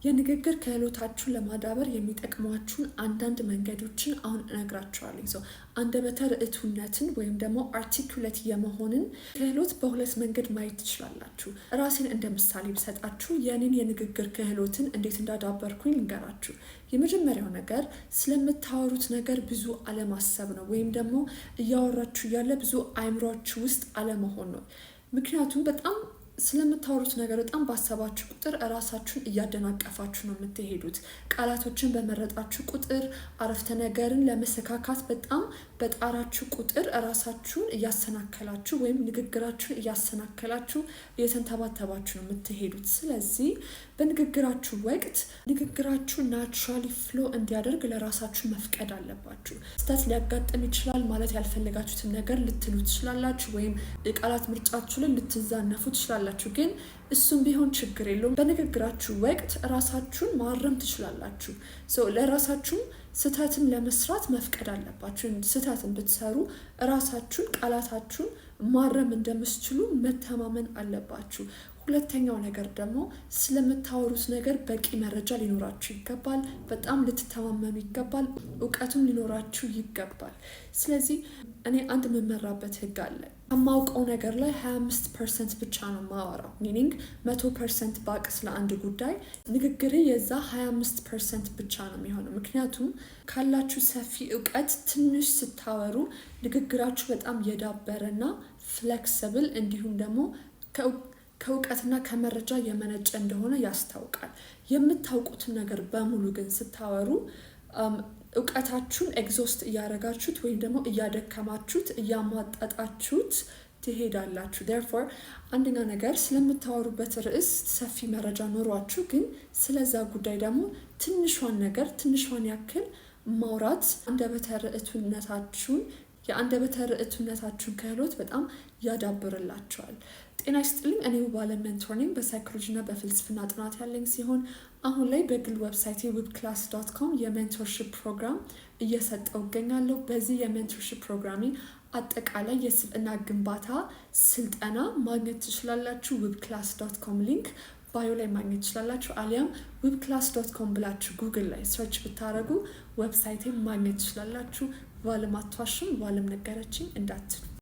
የንግግር ክህሎታችሁን ለማዳበር የሚጠቅሟችሁን አንዳንድ መንገዶችን አሁን እነግራችኋለሁ። So አንደበተ ርቱዕነትን ወይም ደግሞ articulate የመሆንን ክህሎት በሁለት መንገድ ማየት ትችላላችሁ። ራሴን እንደ ምሳሌ ብሰጣችሁ የኔን የንግግር ክህሎትን እንዴት እንዳዳበርኩኝ ልንገራችሁ። የመጀመሪያው ነገር ስለምታወሩት ነገር ብዙ አለማሰብ ነው፣ ወይም ደግሞ እያወራችሁ እያለ ብዙ አይምሯችሁ ውስጥ አለመሆን ነው። ምክንያቱም በጣም ስለምታወሩት ነገር በጣም ባሰባችሁ ቁጥር እራሳችሁን እያደናቀፋችሁ ነው የምትሄዱት። ቃላቶችን በመረጣችሁ ቁጥር፣ አረፍተ ነገርን ለመሰካካት በጣም በጣራችሁ ቁጥር እራሳችሁን እያሰናከላችሁ ወይም ንግግራችሁን እያሰናከላችሁ፣ እየተንተባተባችሁ ነው የምትሄዱት። ስለዚህ በንግግራችሁ ወቅት ንግግራችሁ naturally flow እንዲያደርግ ለራሳችሁ መፍቀድ አለባችሁ። ስህተት ሊያጋጥም ይችላል። ማለት ያልፈለጋችሁትን ነገር ልትሉ ትችላላችሁ፣ ወይም የቃላት ምርጫችሁ ላይ ልትዛነፉ ትችላላችሁ። ግን እሱም ቢሆን ችግር የለውም። በንግግራችሁ ወቅት ራሳችሁን ማረም ትችላላችሁ። ለራሳችሁም ስህተትም ለመስራት መፍቀድ አለባችሁ። ስህተትን ብትሰሩ ራሳችሁን፣ ቃላታችሁን ማረም እንደምትችሉ መተማመን አለባችሁ። ሁለተኛው ነገር ደግሞ ስለምታወሩት ነገር በቂ መረጃ ሊኖራችሁ ይገባል። በጣም ልትተማመኑ ይገባል። እውቀቱም ሊኖራችሁ ይገባል። ስለዚህ እኔ አንድ የምመራበት ህግ አለ። ከማውቀው ነገር ላይ 25% ብቻ ነው ማወራው። Meaning 100% ባቅ ስለ አንድ ጉዳይ ንግግሬ የዛ 25% ብቻ ነው የሚሆነው። ምክንያቱም ካላችሁ ሰፊ እውቀት ትንሽ ስታወሩ ንግግራችሁ በጣም የዳበረና flexible እንዲሁም ደግሞ ከእውቀትና ከመረጃ የመነጨ እንደሆነ ያስታውቃል። የምታውቁትን ነገር በሙሉ ግን ስታወሩ እውቀታችሁን exhaust እያደረጋችሁት ወይም ደግሞ እያደከማችሁት፣ እያሟጠጣችሁት ትሄዳላችሁ። Therefore አንደኛ ነገር ስለምታወሩበት ርዕስ ሰፊ መረጃ ኖሯችሁ ግን ስለዛ ጉዳይ ደግሞ ትንሿን ነገር፣ ትንሿን ያክል ማውራት የአንደበተ ርቱዕነታችሁን ክህሎት በጣም ያዳብርላችኋል። ጤና ይስጥልኝ። እኔ ውባለም mentor ነኝ። በሳይኮሎጂና በፍልስፍና ጥናት ያለኝ ሲሆን አሁን ላይ በግል website ኤ wubclass.com የ mentorship ፕሮግራም እየሰጠው እገኛለሁ። በዚህ የ mentorship ፕሮግራሜ አጠቃላይ የስብዕና ግንባታ ስልጠና ማግኘት ትችላላችሁ። wubclass.com link bio ላይ ማግኘት ትችላላችሁ። አሊያም wubclass.com ብላችሁ ጉግል ላይ search ብታደረጉ website ኤን ማግኘት ትችላላችሁ። ባለም አትዋሽም፣ ባለም ነገረችኝ እንዳትሉ።